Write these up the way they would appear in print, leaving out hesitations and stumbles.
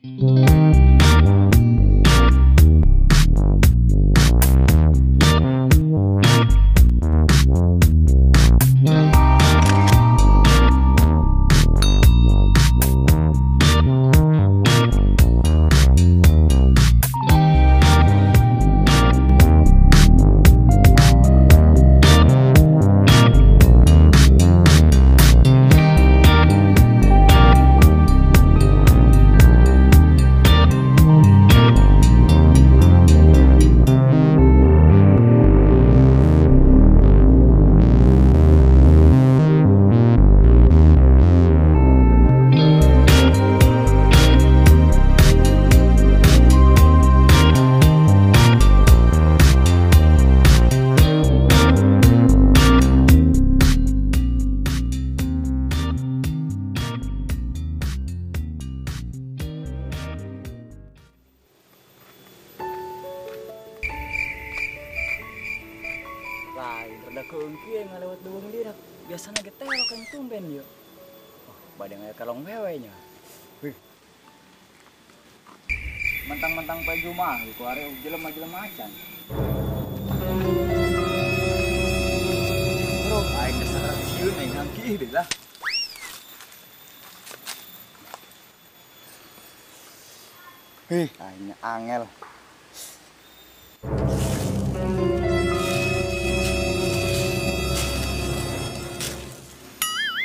Lain rada keungki ngalewat leuweung lirak. Biasana ge teh kang tumben yeuh. Oh, bade ngaya kalong wewe nya. Wih. Mentang-mentang poe Jumaah ku are jelema-jelema acan. Bro, aing geus sieun aing hangki deui lah. Hih, aing angel.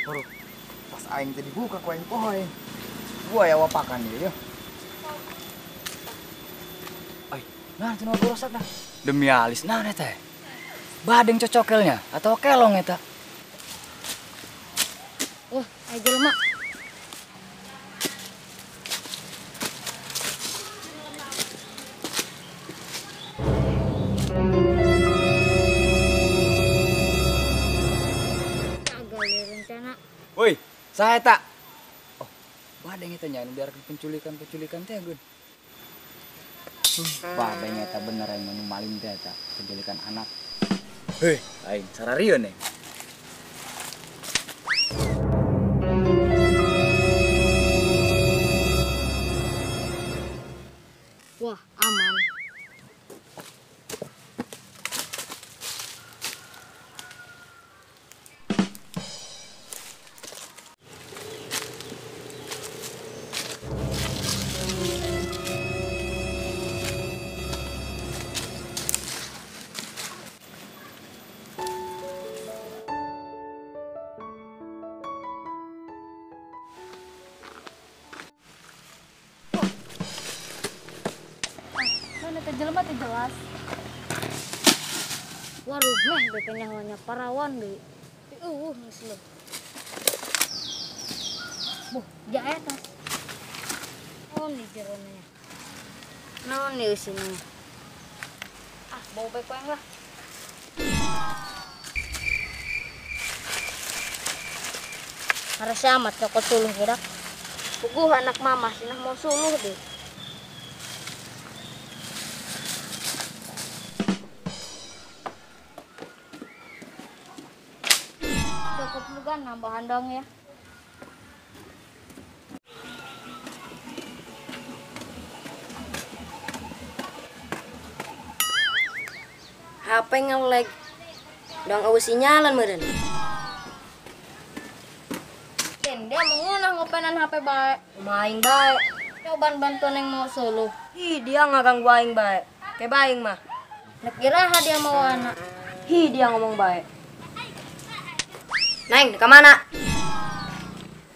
Bro, pas aing teh dibuka ku aing poho aing. Gua ya wapakan ieu yeuh. Ai, nah cenah gorosak dah. Demi alis naon eta? Badeng cocokelnya atau kelong eta? Wah, aya jelema. Woi, saya tak. Oh, badeng eta nya biar penculikan-penculikan teh gun. Badeng eta bener aing nu maling teh eta, penculikan anak. Hei, aing sararieun aing. Wah, aman. Jelema teh jelas. Waduh, meh bete nyahwanya parawan deui. Eueuh geus leuh. Buh, ja eta. Oh, di jerona. Naon ieu eusina? Ah, bau bae ku aing lah. Harusnya amat cokot suluh budak. Puguh anak mama sinah mau suluh deh. Cukup juga nambahan dong ya. HP nge-lag. Dong eueuh sinyalan meureun. Dia mengunah ngopenan HP bae. Maing bae. Coban bantuan yang mau suluh. Ih, dia ngaganggu aing bae. Kayak baing mah. Nek iraha dia mau anak. Hi, dia ngomong bae. Neng, ke mana?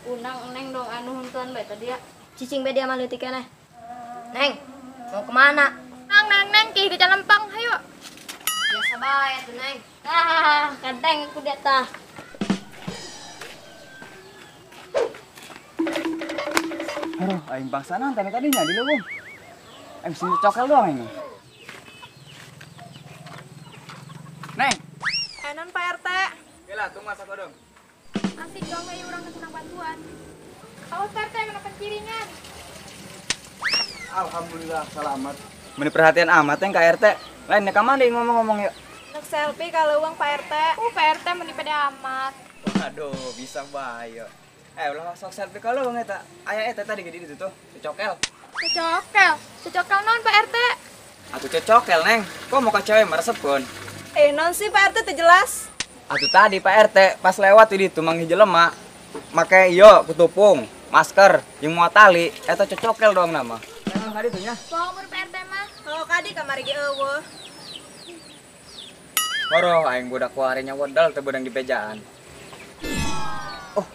Unang neng dong anu huntuan bae tadi ya. Cicing bae dia mah leutik keneh. Neng, mau kemana? Nang, nang, neng, ki ke Lempang, hayo. Biasa bae tuh, Neng. Ah, kadang aku dia tah. Aduh, aing bangsana tadi tadinya di leuweung. Aing sing cokel doang ini. Neng. Enon Pak RT. Gila, tunggu asa kodong. Asik dong kayak orang kesenang bantuan. Awas Pak RT kena penciringan. Alhamdulillah selamat. Meni perhatian amat yang Kak RT. Lain ka mana ngomong-ngomong yuk. Nek selfie kalau uang Pak RT. Pak RT meni pada amat. Waduh, bisa bae. Ulah sok selfie kalau bang eta. Aya eta tadi gede itu tuh, cokel. Cocokel. Cocokel naon Pak RT? Atuh cocokel, Neng. Kok mau ka cewek meresepkeun? Naon sih Pak RT teu jelas? Atuh tadi Pak RT pas lewat di ditu manggih jelema make ieu kutupung, masker, jeung moal tali, eta cocokel doang nama. Emang kadi tuh nya? Poho mun Pak RT mah. Oh, kadi kamari ge eueuh. Horoh aing budak kuari nya wedal teu beunang dibejaan. Oh,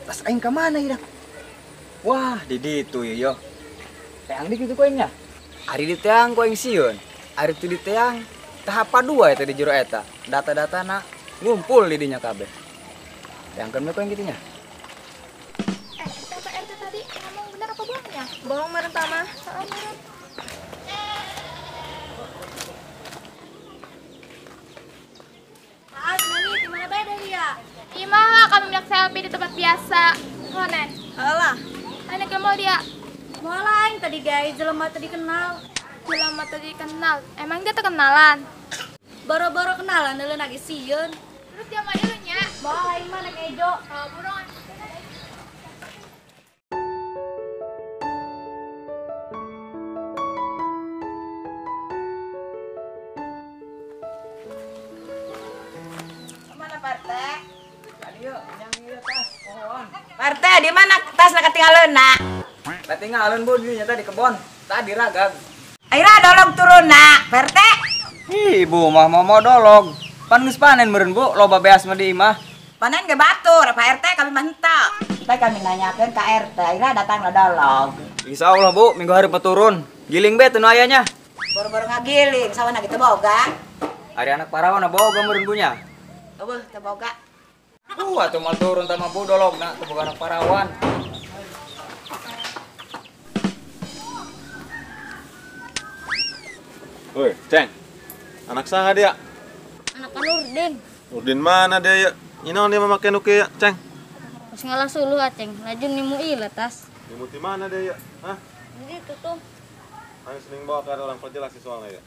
tas aing ka mana ieu? Wah, di ditu ieu. Teang di kitu ku aing nya. Ari di teang ku aing sieun. Ari teu di teang tahap 2 eta di jero eta. Data-datana ngumpul di dinya kabeh. Teangkeun we ku aing kitu nya. Pak RT tadi ngomong bener apa bohongnya? Bohong meureun tah mah. Heeh, meureun. Ah, nani di mana bae dia? Imah kami banyak selfie di tempat biasa. Oh, Neng. Heeh. Ayo ke mall dia. Moal aing tadi guys, jelema tadi kenal. Jelema tadi kenal. Emang dia terkenalan? Boro-boro kenalan deuleu lagi sieun. Terus dia mah deuleu nya. Moal aing mah nek ejo. Oh, buruan. Mana Pak RT? Pak RT, di mana tasna ketinggalan nak? Ketinggalan Bu di nyata di kebon. Tadi ragag. Aira dolog turun nak, Pak RT. Ih, Ibu mah mau dolog. Pan geus panen meureun Bu, loba beas mah di imah. Panen ge batur, Pak RT kami mah henteu. Teh kami nanyakeun ka RT, aira datang dolog. Insyaallah Bu, minggu hari peturun. Giling be teu nu aya nya. Boro-boro ngagiling, sawana ge teu boga. Ari anak parawan boga meureun Bu nya. Eueuh teu boga. Atuh mal turun tah mah Bu dologna teu boga anak parawan. Woi, Ceng. Anak saha dia? Anak Nurdin. Nurdin mana dia ya? Inaon dia memakai nu kieu, Ceng? Geus ngalah suluh Aceng, laju nimu ieu tas. Nimu ti mana dia ya? Hah? Di ditu tuh. Ayo sering bawa ke orang perjelas sih soalnya ya.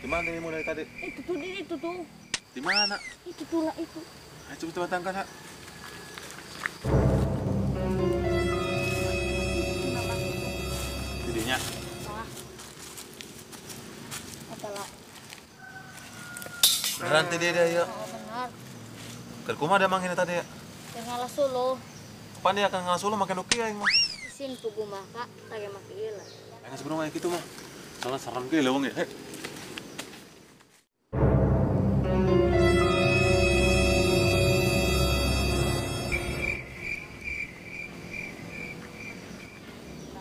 Di mana dia dari tadi? Itu tuh di itu tuh. Di mana? Itu tuh lah itu. Ayo coba coba tangkap, ha. Jadinya. Salah. Beneran tadi dia ya? Oh, benar. Keur kumaha dia manggil tadi ya? Keur ngalah suluh. Kapan dia akan ngalah suluh make nu kieu aing mah? Isin pugu mah Kak, tage make ieu lah. Aing sebelum aya kitu mah. Soalnya serem kieu leuweung ya. Hei.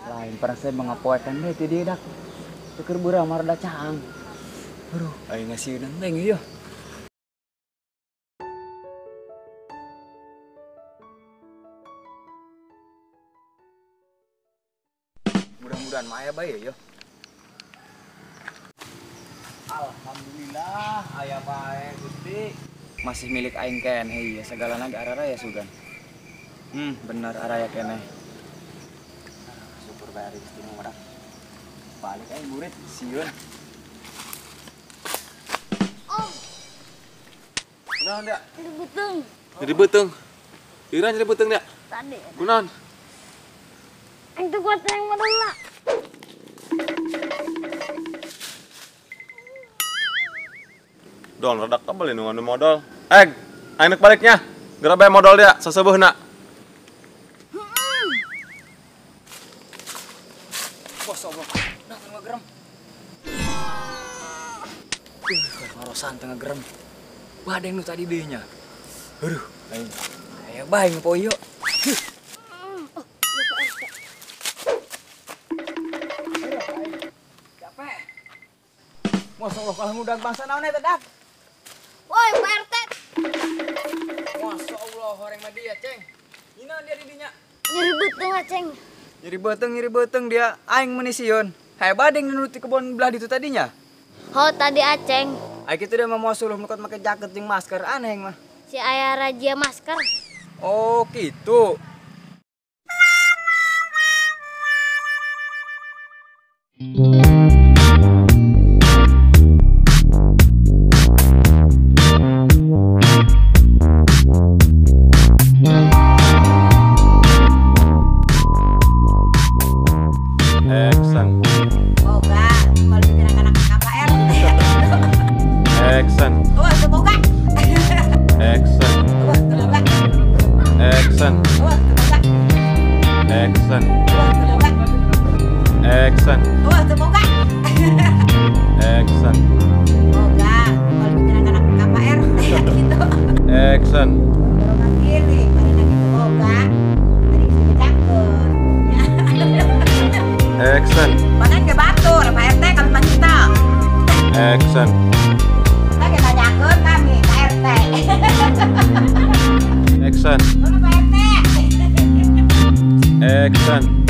Lain pernah saya mengapoekan deh ti dia dak. Teu keur beurang mah rada caang. Aduh, aing ngasieun teh ieu. Mudah-mudahan mah aya bae ya. Alhamdulillah aya bae Gusti. Masih milik aing keneh ieu sagalana ge araraya sugan. Bener araya keneh. Syukur bae ari Gusti nu madak. Balik aing murid sieun. Om. Kunaon dia? Nyeri beuteung. Nyeri beuteung. Ira nyeri beuteung dia? Tadi. Kunaon? Aing teu kuat yang modalna. Dol redak kabel nu nganu modal. Aing nek baliknya. Geura bae modal dia saseubeuna. Bos Allah. Nah, tengah gerem. Ngarosan tengah gerem. Badeng nu tadi deunya. Aduh, aing aya bae poe ieu. Oh, ya Pak RT. Capek. Masya Allah kalau ngudag bangsa naon eta dak. Woi, Pak RT. Masya Allah horeng mah dia, Ceng. Ninaon dia di dinya? Nyeri beuteung, Ceng. Nyeri beuteung dia aing meuni sieun. Hae badeng nu di kebon belah ditu tadinya. Oh, tadi Aceng. Ai kitu dia mah moal suluh nu make jaket jeung masker aneh mah. Si aya razia masker. Oh, gitu. Action. Dorongan kiri, marina gitu boga. Tadi dibejakeun. Action. Panen ke batur, Pak RT kami mah henteu. Action. Kita ge nanyakeun kami ka RT. Action. Nuhun Pak RT. Action.